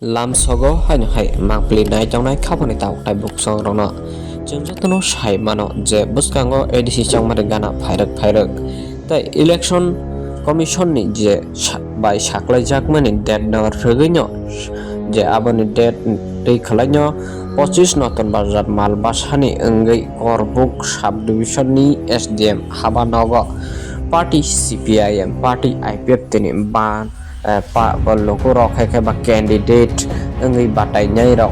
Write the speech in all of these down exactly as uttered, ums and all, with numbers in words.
Lamsogo haino hai mangpili nai tongnai khabani tabuk tai buksong rokno chwng jotono sai mano je bwskango A D C chongmani gana phairwk phairwk tei election commission ni je sa-, bai saklaijakmani date no rwgwino je aboni date twi khwlaino pochis Noton Bazar Malbasani wngwi Korbuk sub division ni S D M haba nogo party C P I M, party I P F tini ban eh, pa, bo lukurok hai khe ba candidate wngwi batainairok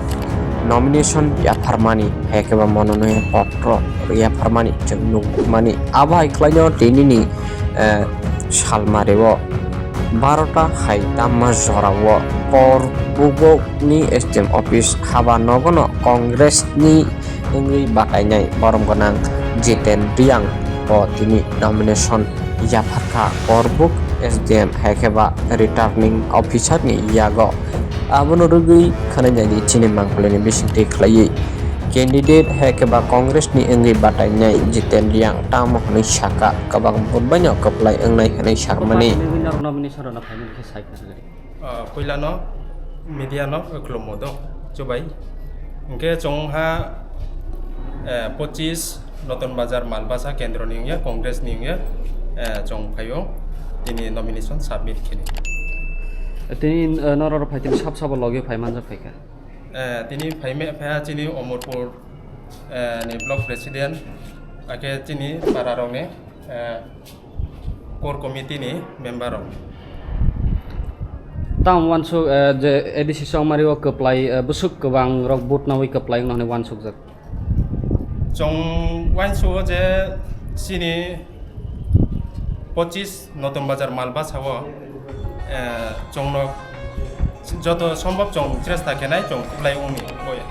nomination yapharmani hai khe ba mononoyapotro yapharmani chwng nukmani. Abo hai khlaino tinini, eh, salmario barota hai tamma jorao Korbukni S D M office haba nogono Congress ni wngwi batainai borom gwnang Jiten Riang bo tini nomination yapharkha Korbuk S D M hai khe ba returning officer ni yago. Abono rwgwi khwnainani chini mangpili ni bisingtwi khwlaiwi candidate hai khe ba Congress ni wngwi batainai Jiten Riang tamo hwnwi sakha, kwbang vote baino kwplai wngnai hwnwi sakmani. Nomination rwna phaimani khe sai khna rwgwi. Ah, puilano media no khulummo do chubai. Hwnkhe chwng ha, eh, pochis Noton Bazar Malbasa kendro ni wngya, Congress ni wngya, eh, chwng phaio tini nomination submit khini. Tini, eh, norok phai tini sab sabo logi phai manjak phaikha. Eh, tini phaime phaiha chini Omorpur, eh, ni block president, ake chini para rok ni, eh, core committee ni member rok. Tamo wansuk, eh, je A D C chongmari o kwplai, eh, bwswk kwbang rok vote nawi kwplai wngna hwnwi wansukjak. Chwng wansuk o je chini pochis Noton Bazar Malbasa o, eh, chwngno joto sombhob chwng chesta khenai chwng kwplai wngni boya.